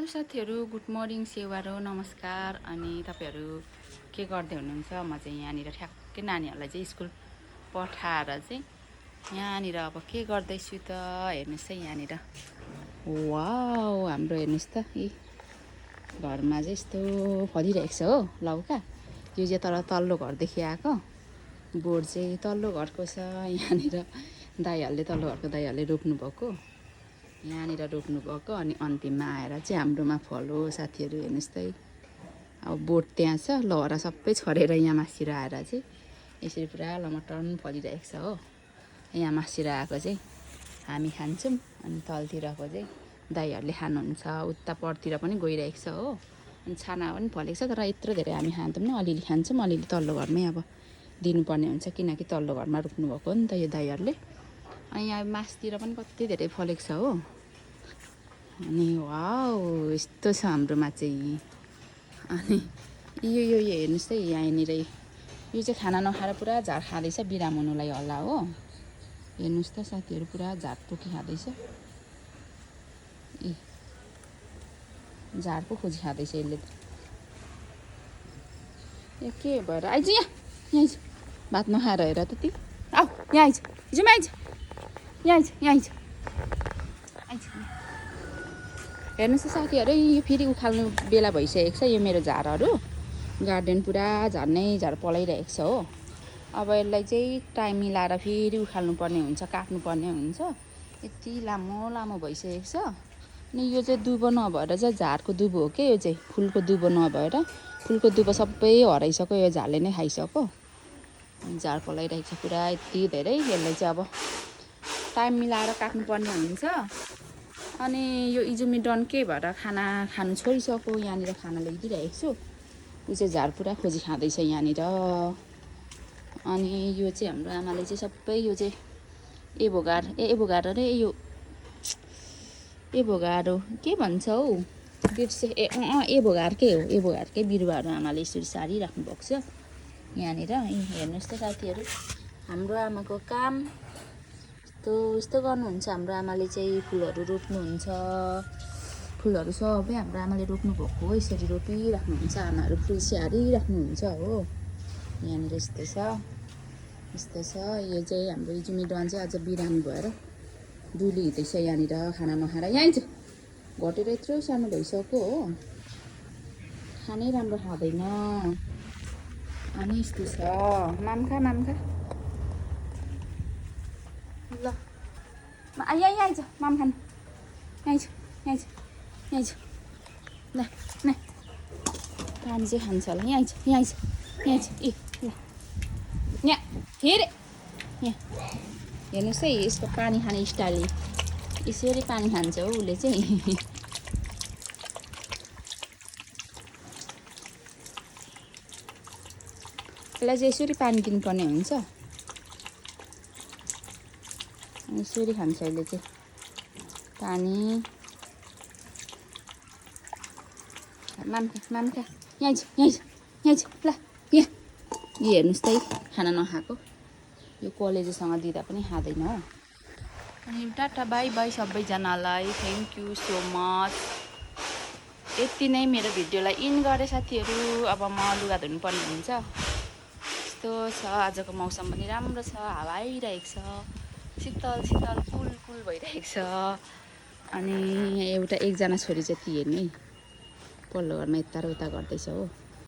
साथीहरू, good morning, सेवारो नमस्कार। अनि तपाईहरु के गर्दै हुनुहुन्छ? म चाहिँ यहाँनिर ठ्याक्कै नानीहरूलाई चाहिँ स्कुल पठाएर चाहिँ यहाँनिर अब के गर्दैछु त हेर्नुस् है। यहाँनिर वाउ, हाम्रो हेर्नुस् त यी घरमा चाहिँ यस्तो फलिरहेको छ हो लौका। यो चाहिँ तर तल्लो घरदेखि आएको बोर्ड चाहिँ तल्लो घरको छ। यहाँनिर दाइहरूले तल्लो घरको दाइहरूले रोप्नु भएको, यहाँनिर रोप्नु भएको। अनि अन्तिममा आएर चाहिँ हाम्रोमा फल हो साथीहरू, हेर्नुहोस् त। अब बोट त्यहाँ छ, लहरा सबै छरेर यहाँ मासिएर आएर चाहिँ यसरी पुरा लमटन फलिरहेको छ हो। यहाँ मासिएर आएको चाहिँ हामी खान्छौँ, अनि तलतिरको चाहिँ दाइहरूले खानुहुन्छ। उता परतिर पनि गइरहेको छ हो। अनि छाना पनि फलेको छ, तर यत्रो धेरै हामी खाँदैनौँ, अलिअलि खान्छौँ। अलिअलि तल्लो घरमै अब दिनुपर्ने हुन्छ, किनकि तल्लो घरमा रोप्नु भएको हो नि त यो दाइहरूले। अनि यहाँ मासतिर पनि कति धेरै फलेको छ हो। अनि वाउ, यस्तो छ हाम्रोमा चाहिँ। अनि यो हेर्नुहोस् है, यहाँनिर यो चाहिँ खाना नखाएर पुरा झार खाँदैछ, बिराम हुनुलाई होला हो। हेर्नुहोस् त साथीहरू, पुरा झार पोखी खाँदैछ। ए झार पो खोजी खाँदैछ यसले त। ए के भएर आइज, यहाँ आइज, भात नखाएर हेर त ती। आऊ यहाँ आइज, जाउँ आइज, यहाँ आइज, यहाँ आइज, आइज। हेर्नुहोस् त साथीहरू, यो फेरि उखाल्नु बेला भइसकेको छ। यो मेरो झारहरू गार्डन पुरा झर्नै झार पलाइरहेको छ हो। अब यसलाई चाहिँ टाइम मिलाएर फेरि उखाल्नु पर्ने हुन्छ, काट्नु पर्ने हुन्छ। यति लामो लामो भइसकेको छ। अनि यो चाहिँ दुबो नभएर चाहिँ झारको दुबो हो के, यो चाहिँ फुलको दुबो नभएर। फुलको दुबो सबै हराइसक्यो, यो झारले नै खाइसक्यो। झार पलाइरहेको छ पुरा यति धेरै। यसलाई चाहिँ अब टाइम मिलाएर काट्नु पर्ने हुन्छ। अनि यो इजुमी डन के भएर खाना खानु छोडिसक्यो, यहाँनिर खाना ल्याइदिइरहेको छु। यो चाहिँ झार पुरा खोजी खाँदैछ यहाँनिर। अनि यो चाहिँ हाम्रो आमाले चाहिँ सबै यो चाहिँ एभोगाड अरे यो एभोगाडो के भन्छ हौ, बिर्से एभोगाडकै हो। एभोगाडकै बिरुवाहरू आमाले यसरी सारिराख्नु भएको छ यहाँनिर। हेर्नुहोस् त साथीहरू, हाम्रो आमाको काम यस्तो गर्नुहुन्छ। हाम्रो आमाले चाहिँ फुलहरू रोप्नुहुन्छ, फुलहरू सबै हाम्रो आमाले रोप्नु भएको हो। यसरी रोपिराख्नुहुन्छ आमाहरू, फुल स्याहारिराख्नुहुन्छ हो। यहाँनिर यस्तो छ, यस्तो छ। यो चाहिँ हाम्रो इजुमी डन चाहिँ आज बिरामी भएर डुली हिँड्दैछ यहाँनिर खाना नखाएर। यहाँ चाहिँ घटेर यत्रो सानो भइसक्यो हो, खानै राम्रो खाँदैन। अनि यस्तो छ, माम्खा ल यहाँ आइज, माम खानु यहाँ आइज ल न, पानी चाहिँ खान्छ होला। यहाँ आइज ए ल यहाँ हेरे, यहाँ हेर्नुहोस् है, यसको पानी खाने स्टाइल यसरी पानी खान्छ हो उसले चाहिँ। यसलाई चाहिँ यसरी पानी दिनुपर्ने हुन्छ, यसरी खान्छ यसले चाहिँ पानी। माम्खा यहाँ आइज ल। यहाँ यो हेर्नुहोस् त, खाना नखाएको यो कलेजसँग दिँदा पनि खाँदैन हो। अनि टाटा बाई बाई सबैजनालाई, थ्याङ्क यू सो मच। यति नै मेरो भिडियोलाई इन गरेँ साथीहरू। अब म लुगा धुनुपर्ने हुन्छ। यस्तो छ, आजको मौसम पनि राम्रो छ, हावा आइरहेको छ, शीतल शीतल कुल कुल भइरहेको छ। अनि एकजना छोरी चाहिँ ती हेर्नु है, पल्लो घरमा यता र उता गर्दैछ हो।